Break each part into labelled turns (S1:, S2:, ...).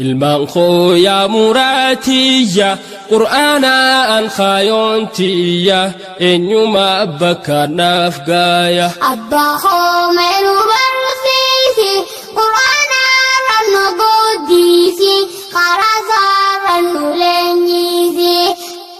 S1: Ilmaan koo yaa muraatiyya qur'aanaan kaayontiyya eenyuma bakka naaf gaaya.
S2: Abbaa koo mee nu barsiisi, Qur'aanarra nu guddisi, karaa isaarra nu leenjisi.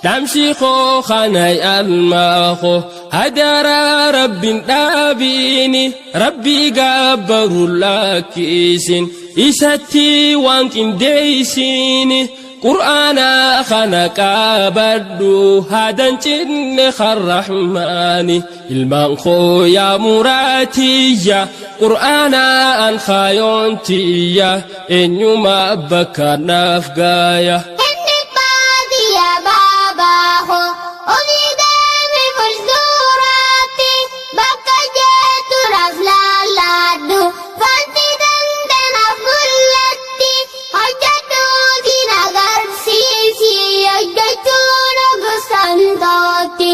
S1: Dhaamsi koo kana almaa koo hadaraa rabbiin dhaabiini rabbii gabbaru lakkisin isatti waan qindeessini qur'aana kana qabadhu hadan cinne karrahmaani ilmaan koo yaa muraatiyya qur'aanaan kaayontiyya eenyuma bakka naaf gaaya.
S2: Inni baadiyyaa baabaa koo olii deemi fuulduraatti bakka jettu naaf laallaadhu wanti dandanaaf mul'atti hojjedhuuti na agarsiisi hojjechuun gosaan tootti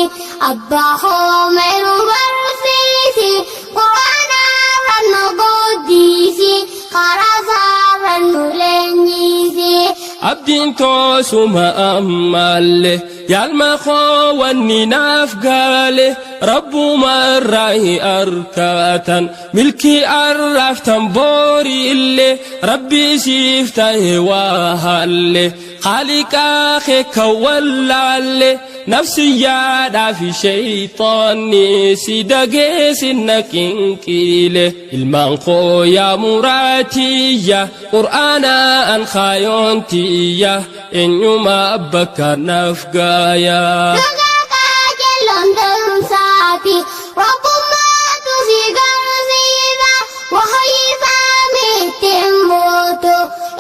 S2: abbaa koo mee nu barsiisi qur'aanarra nu guddisi karaa isaarra nu leenjisi.
S1: Abdiin toosuma ammallee yaalma koo wanni naaf gaale rabbuma irraa arkatan milkii arraaftan boori illee rabbi siif ta'e waa haalle haaliqaa kee kan wallaalle nafsiyyaadhaa fi sheeyxaanni si dageessinna qinqiile ilmaan koo yaa muraatiyya qur'aanaan kaayontiyya eenyuma bakka naaf gaaya.
S2: Dhugaa qajeeloon deemsaati, rabbummaatu si garsiisa, wahyisaa miti mootu,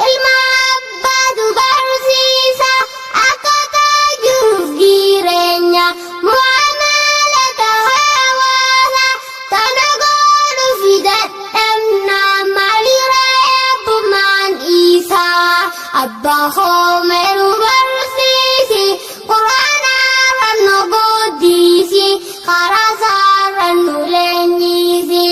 S2: ilma abbaatu barsiisa, akkaataa jiruuf jireenya, mu'amalata hawaasa, tana godhuuf dadhabna, maalirra eebbumaan isaa, abbaa koo mee nu barsiisi, qur'aanarra nu guddisi, karaa isaarra nu leenjisi.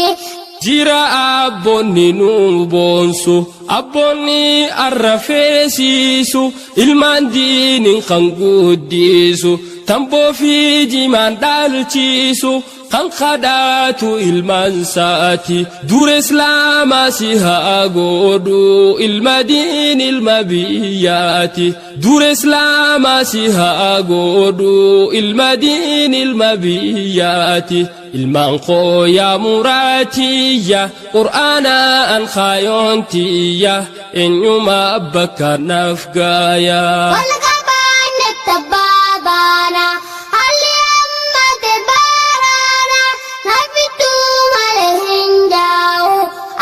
S1: Jira abboonni nu boonsu abboonni arrafeesiisu ilmaan diiniin kan guddisu tamboo fi jimaan dhaalchiisu kan kadhaatu ilmaan saati dura islaamaa si haa godhu ilma diin ilma biyyaati dura islaamaa si haa godhu ilma diin ilma biyyaati ilmaan koo yaa muraatiyya qur'aanaan kaayontiyya eenyuma bakka naaf gaaya.
S2: Wal qabaanne tabaabaana haalli ammate baaraana nafittuu malee hin jaa'u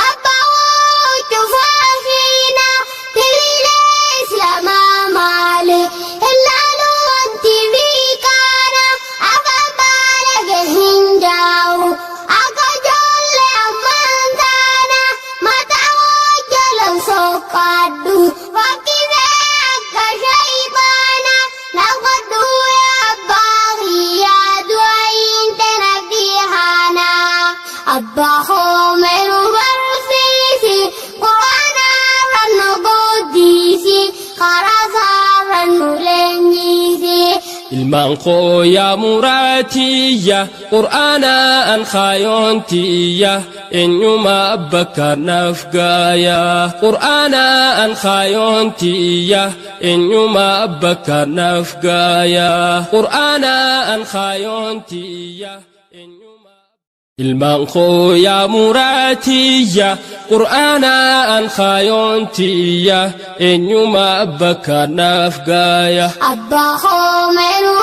S2: abbaa huccuu fiina tiriilee islaamaa maali ilaalu wanti biikaana afaan baalage hin jaa'u akka ijoollee ammaan taana mataa hojjalan soqqaadhu fakkisee akka shaybaana naqadhu abbaa kiyyaa du'aayin tana dhihaana abbaa koo mee nu barsiisi qur'aanarra nu guddisi karaa isaarra nu leenjisi.
S1: Ilmaan koo yaa muraatiyya qur'aanaan kaayontiyya eenyuma bakka naaf gaaya qur'aanaan kaayontiyya eenyuma bakka naaf gaaya qur'aanaan kaayontiyya eenyuma Ilmaan koo yaa muraatiyya qur'aanaan kaayontiyya eenyuma bakka naaf gaaya.
S2: Abbaa koo mee nu